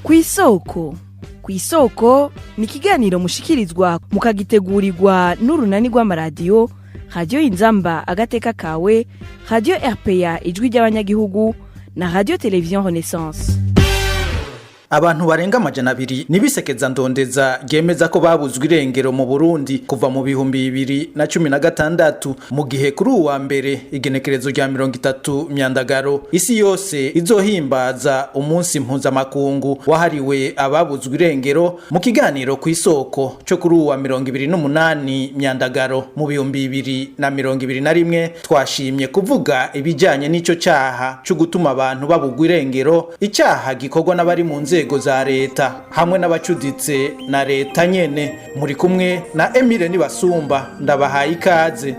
Kw'isoko, kw'isoko ni ikiganiro mushikirizwa mukagitegurirwa n'urunani rw'amaradiyo Radiyo Inzamba Agateka Kawe, Radiyo RPA Ijwi ry'Abanyagihugu na Radiyo Televiziyo Renaissance. Abantu barenga 200 nibisekeza ndondeza ryemeza ko babuzwe irengero mu Burundi kuva mu 2016. Mu gihe kuri uwa mbere, igenekerezo rya 30 Myandagaro, isi yose izohimbaza umunsi mpuzamakungu wahariwe ababuzwe irengero, mu kiganiro ku isoko cyo kuri uwa 28 Myandagaro mu 2021 twashimye kuvuga ibijyanye n'ico cyaha cyo gutuma abantu babugwa irengero, icyaha gikorwa n'abari mu nzego za leta hamwe n'abacuditse na leta nyene. Muri kumwe na Emile Nibasumba, ndabahaye ikaze.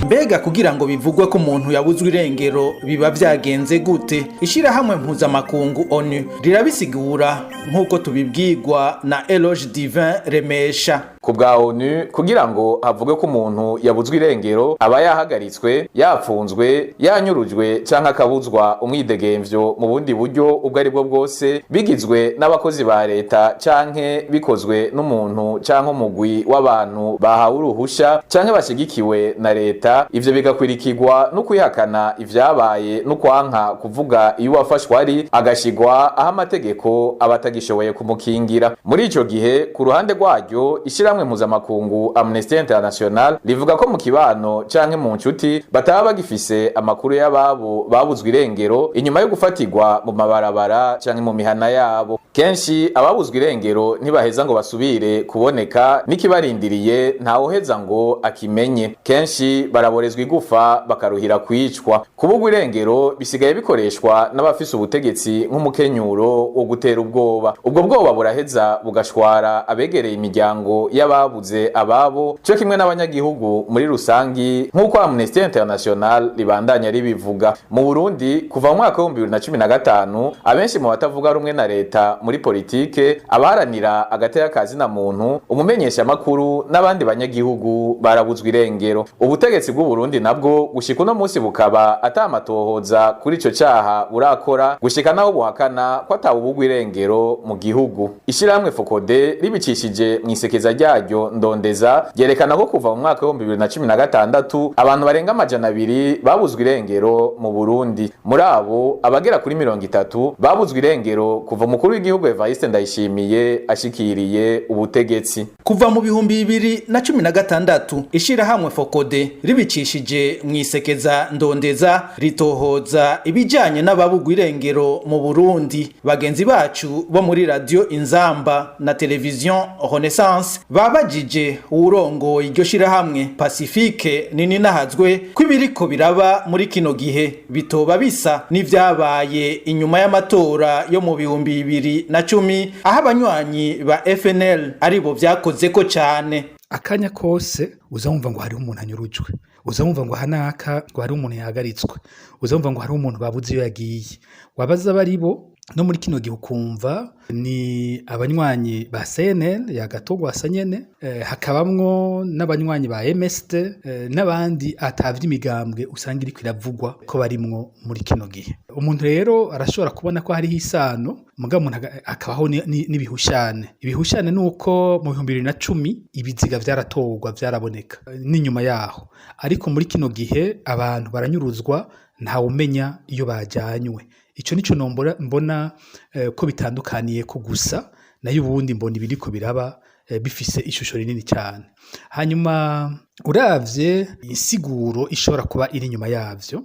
Mbega kugira ngo bivugwe ko umuntu yabuzwe irengero biba vyagenze gute? Ishirahamwe mpuzamakungu ONU rirabisigura nk'uko tubibwirwa na Eloge Divin Remesha. Ku bwa ONU, kugira ngo havugwe ko umuntu yabuzwe irengero, aba yahagaritswe, yapfunzwe, yanyurujwe canke akabuzwa umwidegemvyo mu bundi buryo ubwo ari bwo bwose, bigizwe n'abakozi ba leta canke bikozwe n'umuntu canke umugwi w'abantu bahawe uruhusha canke bashigikiwe na leta. Ivyo bigakwirikirwa no kwihakana ivyabaye no kwanka kuvuga iyo uwafashwe ari, agashigwa aho amategeko aba atagishoboye kumukingira muri ico gihe. Ku ruhande rwaryo, ishirahamwe mpuzamakungu Amnesty International rivuga ko mu kibano canke mu nshuti bataba bagifise amakuru y'ababo babuzwe irengero inyuma yo gufatirwa mu mabarabara canke mu mihana yabo. Kenshi ababuzwe irengero ntibaheza ngo basubire kuboneka, n'ikibarindiriye ntawuheza ngo akimenye. Kenshi baraborezwa igufa, bakaruhira kwicwa. Kubugwa irengero bisigaye bikoreshwa n'abafise ubutegetsi nk'umukenyuro wo gutera ubwoba. Ubwo bwoba buraheza bugashwara abegereye imiryango y'ababuze ababo co kimwe n'abanyagihugu muri rusangi, nk'uko Amnesty International ribandanya ribivuga. Mu Burundi, kuva mu mwaka w'2015, abenshi mu batavuga rumwe na leta muri politike, abaharanira agateka ka zina muntu, umumenyeshamakuru n'abandi banyagihugu barabuzwe irengero. Ubutegetsi bw'u Burundi nabwo gushika uno munsi bukaba ata amatohoza kuri ico caha burakora, gushika naho buhakana ko atawubugwa irengero mu gihugu. Ishirahamwe FOCODE, ribicishije mw'isekeza ryaryo Ndondeza, ryerekana ko kuva mu mwaka w'2016 abantu barenga 200 babuzwe irengero mu Burundi. Muri abo, abagera kuri 30 babuzwe irengero kuva umukuru w'igihugu Evariste Ndayishimiye ashikiriye ubutegetsi. Kuva mu 2016, ishirahamwe FOCODE ribicishije mw'isekeza Ndondeza ritohoza ibijanye n'ababugwa irengero mu Burundi. Bagenzi bacu bo muri Radio Inzamba na Television Renaissance babajije uwurongoye iryo shirahamwe, Pacifique Nininahazwe, ko ibiriko biraba muri kino gihe bitoba bisa n'ivyabaye inyuma y'amatora yo mu 2010, aho abanywanyi ba FNL aribo vyakozeko cane. Akanya kose uza wumva ngo hariho umuntu anyurujwe, uza wumva ngo hanaka ngo hariho umuntu yahagaritswe, uza wumva ngo hariho umuntu babuze iyo yagiye, wabaza abari bo. No muri kino gihe ukumva ni abanywanyi ba CNL ya Gatogwasa nyene, hakabamwo n'abanywanyi ba MSD, n'abandi atavye imigambwe usanga iriko iravugwa ko barimwo muri kino gihe. Umuntu rero arashobora kubona ko hariho isano, mugabo umuntu akabaho n'ibihushane. Ibihushane ni uko mu 2010 ibiziga vyaratorwa, vyaraboneka n'inyuma yaho, ariko muri kino gihe abantu baranyuruzwa, ntawumenya iyo bajanywe. Ico nico nombora mbona ko bitandukaniye ko gusa, nayo ubundi mbona ibiriko biraba bifise ishusho rinini cyane. Hanyuma uravye insiguro ishobora kuba iri inyuma yavyo,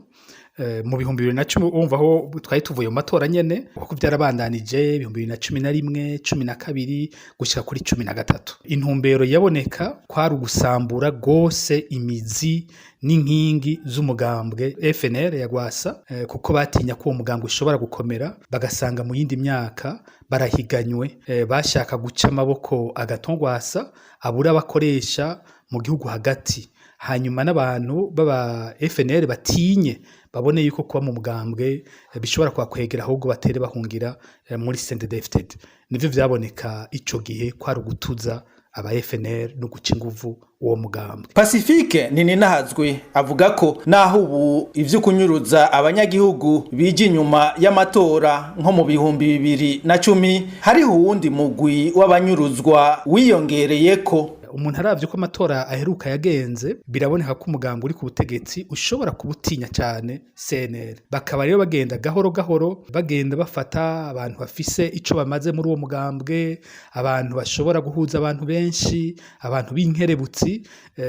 mu 2010 wumva aho twari tuvuye mu matora nyene, kuko byarabandanije 2011, 12 gushika kuri 13, intumbero yaboneka kwari ugusambura gose imizi n'inkingi z'umugambwe FNL ya Gwasa, kuko batinya ko uwo mugambwe ushobora gukomera, bagasanga mu yindi myaka barahiganywe. Bashaka guca amaboko Agathon Rwasa, abura abakoresha mu gihugu hagati, hanyuma n'abantu b'aba FNL batinye, babone yuko kuba mu mugambwe bishobora kubakwegera, ahubwo batere bahungira muri CNDD-FDD. Nivyo vyaboneka ico gihe, kwari ugutuza Aba FNL no guca inguvu uwo mugambwe. Pacifique Nininahazwe avuga ko naho ubu ivyo kunyuruza abanyagihugu bije inyuma y'amatora nko mu 2010, hariho uwundi mugwi w'abanyuruzwa wiyongereyeko. Umuntu aravye ko amatora aheruka yagenze, biraboneka ko umugambi uri ku butegetsi ushobora kubutinya cyane CNL. Bakaba rero bagenda gahoro gahoro, bagenda bafata abantu bafise ico bamaze muri uwo mugambwe, abantu bashobora guhuza abantu benshi, abantu b'inkerebutsi.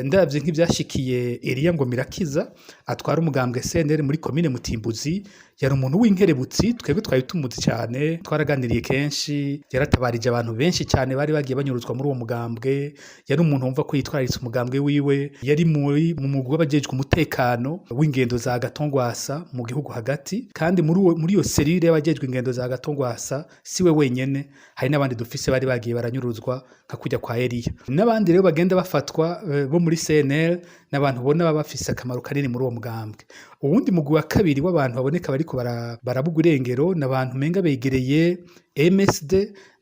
Ndavye nk'ivyashikiye Eliya Ngomirakiza atwara umugambwe CNL muri komine Mutimbuzi, yari umuntu w'inkerebutsi, twebwe twari tumuzi cyane, twaraganiriye kenshi, yaratabarije abantu benshi cyane bari bagiye banyuruzwa muri uwo mugambwe. Yari umuntu wumva ko yitwararitse umugambwe wiwe, yari muri mu mugwi w'abajejwe umutekano w'ingendo za Gatongwasa mu gihugu hagati. Kandi muri iyo cellule y'abajejwe ingendo za Gatongwasa siwe wenyene, hari n'abandi dufise bari bagiye baranyuruzwa nka kujya kwa Eliya, n'abandi rero bagenda bafatwa bo muri CNL, n'abantu ubona baba bafise akamaro kanini muri uwo mugambwe. Uwundi mugwi wa kabiri w'abantu baboneka bariko barabugwa irengero n'abantu menga begereye MSD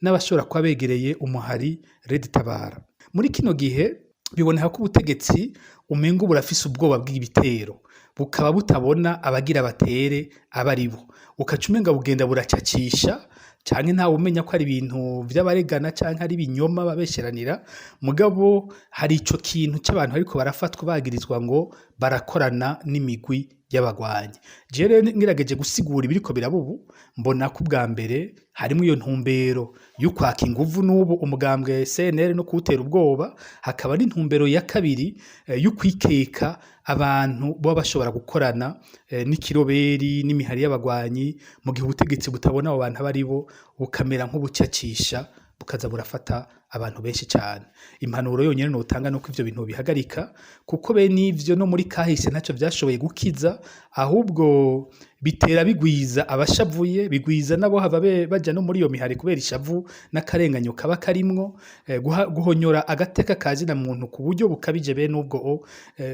n'abashobora kuba begereye umuhari Red Tabara. Muri kino gihe biboneka ko ubutegetsi umenga burafise ubwoba bw'ibitero, bukaba butabona abagira batere abaribo, ukaca umenga bugenda buracacisha, canke ntawe umenya ko ari ibintu vy'abaregana canke ari ibinyoma babesheranira. Mugabo hari ico kintu c'abantu ariko barafatwa bagirizwa ngo barakorana n'imigwi y'abagwanyi. Jewe rero ngerageje gusigura ibiriko biraba ubu, mbona ko ubwa mbere harimo iyo ntumbero y'ukwaka inguvu n'ubu umugambwe CNL no kuwutera ubwoba, hakaba n'intumbero ya kabiri y'ukwikeka abantu baba bashobora gukorana n'ikiroberi n'imihari y'abagwanyi, mu gihe ubutegetsi butabona abo bantu abo ari bo, bukamera nk'ubucacisha, bukaza burafata abantu benshi cyane. Impanuro yonyene notanga nuko ivyo bintu bihagarika, kuko bene ivyo no muri kahise ntacyo vyashoboye gukiza, ahubwo bitera bigwiza abashavuye, bigwiza nabo hava baja no muri iyo mihari kubera ishavu n'akarenganyo kaba karimwo. Guhonyora agateka kazina muntu ku buryo bukabije bene ubwo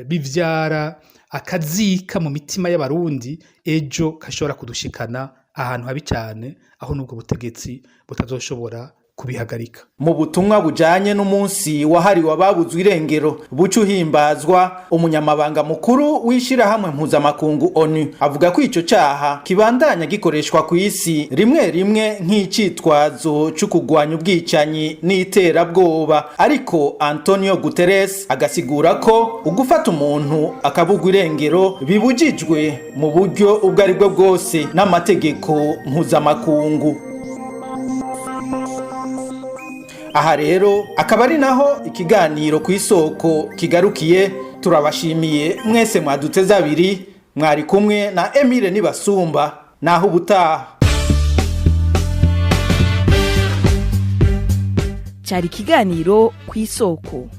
bivyara akazika mu mitima y'abarundi, ejo kashobora kudushikana ahantu habi cyane, aho n'ubwo butegetsi butazoshobora kubihagarika. Mu butumwa bujanye n'umunsi wahariwe ababuzwe irengero buca uhimbazwa, umunyamabanga mukuru w'ishirahamwe mpuzamakungu ONU avuga ko ico caha kibandanya gikoreshwa ku isi rimwe rimwe nk'icitwazo co kugwanya ubwicanyi n'iterabwoba. Ariko Antonio Guterres agasigura ko ugufata umuntu akabugwa irengero bibujijwe mu buryo ubwo ari bwo bwose n'amategeko mpuzamakungu. Aha rero akaba ari naho ikiganiro ku isoko kigarukiye. Turabashimiye mwese mwaduteze abiri, mwari kumwe na Emile Nibasumba. Naho ubutaha. Cyari ikiganiro ku isoko.